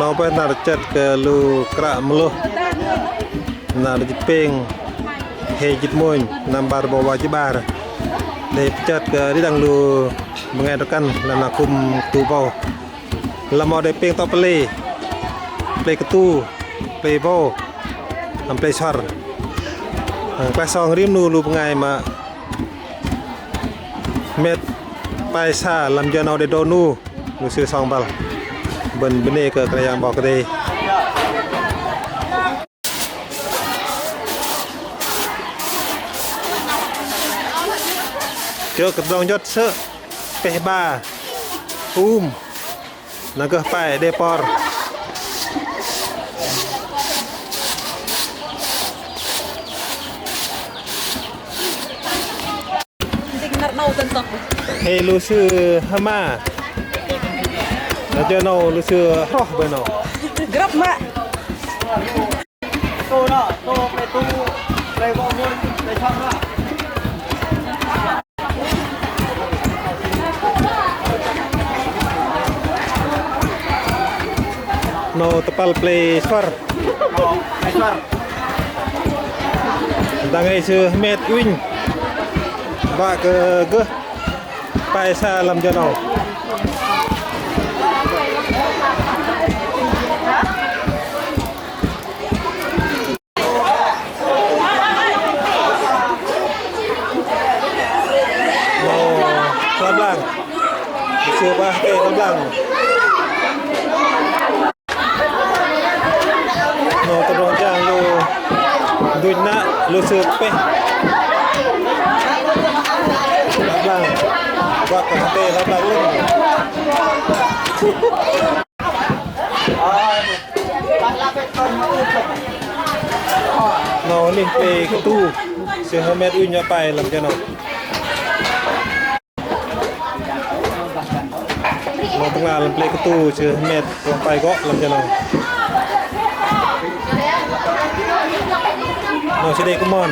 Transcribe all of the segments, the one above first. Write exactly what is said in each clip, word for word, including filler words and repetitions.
Noh bơih năr chơt kơ lu kră mơlôh. Năr jĭt pêng, hei jĭt mônh, năm bar rơbâu wă jĭt bar. Đei chơt kơ đĭ đăng lu bơngai drŏ-kăn lăm năr kư̆m kơtu bâu. Lăm mâu đei pêng tŏ pơlei, pơlei kơtu, pơlei bâu, lăm pơlei suăr. Hăm klaih song rim 'nu lu bơngai mă hơmet pai sa lăm jơ 'nâu đei drâu 'nu. Lu sư song băl. Bơ̆n bơnê kơ Kră Yang 'Bok Kei-Dei. Chơ kơ tơdrong juăt sơ̆, peh ba, um, na gơh pai đe por. Hei lu sư hơma. Na jơ 'nâu lu sư hroh bơih 'nâu. Grăp mă. 'Nâu tơpăl pơlei suăr. Ơ, pơlei suăr. Dang ei sư hơmet ŭnh. Wă kơ gơh pai sa lăm jơ 'nâu. 'Nâu hla blang. Sư 'bar teh hla blang. 'Nâu tơdrong jang lu duch nă, lu sư peh. Hla blang. Wă kơ teh hla blang 'lơ̆ng. 'Nâu anih pơlei kơtu, sư hơmet ŭnh wă pai lăm jơ 'nâu. 'Nâu tơ'ngla lăm pơlei kơtu, sư hơmet wă pai gŏ lăm jơ 'nâu. 'Nâu sư đei kơmon.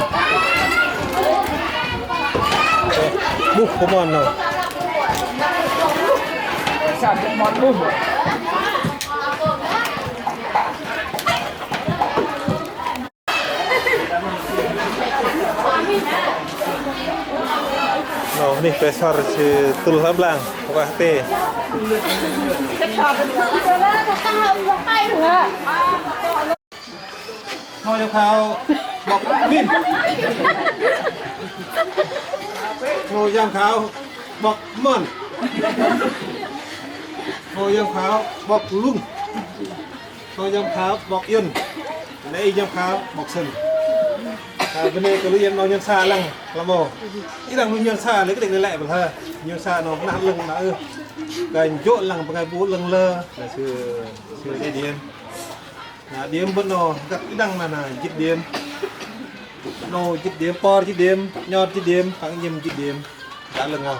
'Buh kơmon 'nâu. 'Nâu anih pơlei suăr sư tŭl hla blang, wă teh. 'Nâu giám khảo 'bok Min. 'Nâu giám khảo 'bok Mon. 'Nâu giám khảo 'bok Lung. 'Nâu giám khảo 'bok Yuăn. Lei giám khảo 'bok Sơn. Ơ, bơnê kơ lu iĕm 'nâu nhôn sa lăng, lăm âu. Ih đăng lu nhôn sa, lei kơđĕk lei lăi bơ̆l hơ. Nhôn sa 'nâu 'năr 'lơ̆ng 'năr ưh. Kơ jô̆ lăng bơngai bu 'lơ̆ng lơ, na sư, sư đei điểm. Na điểm bơ̆n 'nâu găt ih đăng na, na jĭt điểm. 'Nâu jĭt điểm, por jĭt điểm, 'nhot jĭt điểm, păng iĕm jĭt điểm. Dah 'lơ̆ng âu.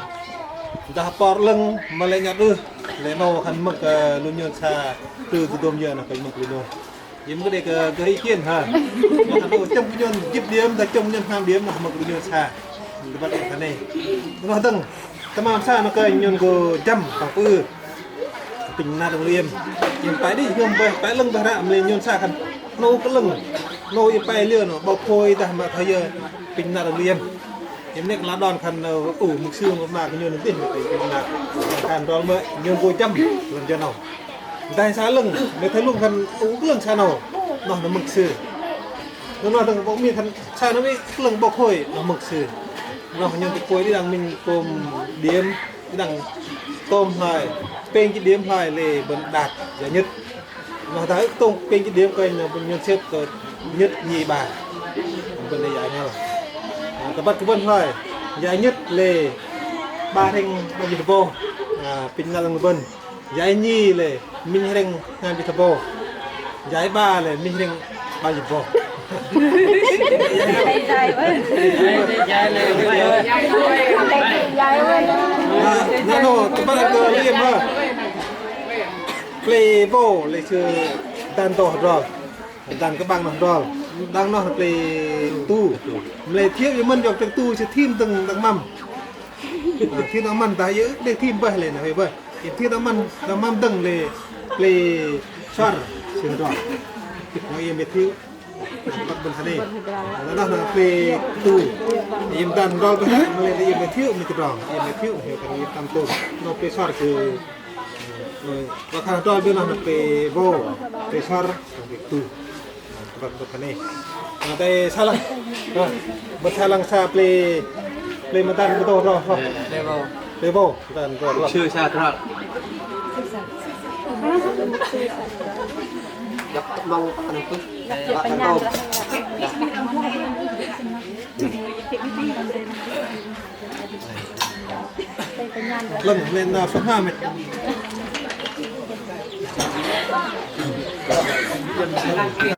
Dah por 'lơ̆ng mă lei 'nhot ưh, lei 'nâu khan mơ̆k, ơ, lu nhôn sa tơ tơdôm yơ na khan mơ̆k lu nhôn. Iĕm kơđĕk, ơ, gơh ý kiến hă. Mă khan 'nâu chông nhôn jĭt điểm, dah chông nhôn hngam điểm na mơ̆k lu nhôn sa. Tơbăt khan ei. Noh dơ̆ng. Tơmam sa noh kơ nhôn gô jăm păng pơư. Apinh năr đơ̆ng lu iĕm. Iĕm pai đĭ jơhngơ̆m bơih, pai 'lơ̆ng bơih ră, mă lei nhôn sa khan. 'Nâu kơ 'lơ̆ng. 'Nâu iĕm pai liơ noh, 'bok Khôi dah mă thoi yơ. Apinh năr đơ̆ng lu iĕm. Iĕm 'nĕ kơ la đon khan, ơ, ŭ mŭk sư mă mă kơ nhôn dih, apinh năr. Khan đon mơ̆i, nhôn gô jăm, lăm jơ 'nâu. Dah sa 'lơ̆ng, mă thoi lŭng khan, ŭ 'lơ̆ng sa 'nâu. Noh na mơ̆ng sư. Noh, noh dơ̆ng 'bok Min khan, sa 'nâu mă 'lơ̆ng 'bok Khôi, noh mơ̆ng sư. Noh nhôn tơ Khôi đĭ đăng minh pôm điểm. Đĭ đăng tôm hloi, pêng jĭt điểm hloi lei bơ̆n đạt giải nhất. Noh dah ưh tôm pêng jĭt điểm kơnh bơ̆n nhôn xếp kơ nhất nhì ba. Bơ̆n đei giải ngăl. Ơ, tơbăt kơ bơ̆n hloi. Giải nhất lei 'bar hrĕng 'bar jĭt tơbâu. Ơ, apinh năr đơ̆ng bơ̆n. Giải nhì lei minh hrĕng hngam jĭt tơbâu. Giải ba lei minh hrĕng 'bar jĭt tơbâu. Na, na noh, tơbăt kơ lu iĕm hă. Pơlei bâu lei sư dan tơ hơdrol. Dan kơ'bang noh hơdrol. Đăng noh pơlei kơtu. Mă lei thiơ̆ iĕm mơ̆n jơ̆ng pơlei kơtu sư thim dơ̆ng đăng măm. Ơ, thim đăng măm dah iĕm đei thim bơih lei na huay bơih. Iĕm thim đăng măm, đăng măm dơ̆ng lei pơlei Sar, sư hơdrol. Noh iĕm Mathiu. Băt bơ̆n hơnê. Noh, noh, pơlei tu. Iĕm dan hơdrol bơih, mă lei iĕm Mathiu, mă tơdrong. Iĕm Mathiu, iĕm khan iĕm tam tu. Noh pơlei Sar kơ, ơ, băt khan hơdrol bơih noh, noh pơlei Vô. Pơlei Sar, pơlei tu. Băt, băt hơnê. Noh, tơ sa lăng. Noh, băt sa lăng sa pơlei, pơlei mă dan bơdâu hơdrol. Pơlei Vô. Pơlei Vô, dan hơdrol. Sư sa hơdrol. Dăp tơ 'măng păng nơh pơh. Băt tơ tôm. Lăng, lăng, na, pơh hmă mĕt.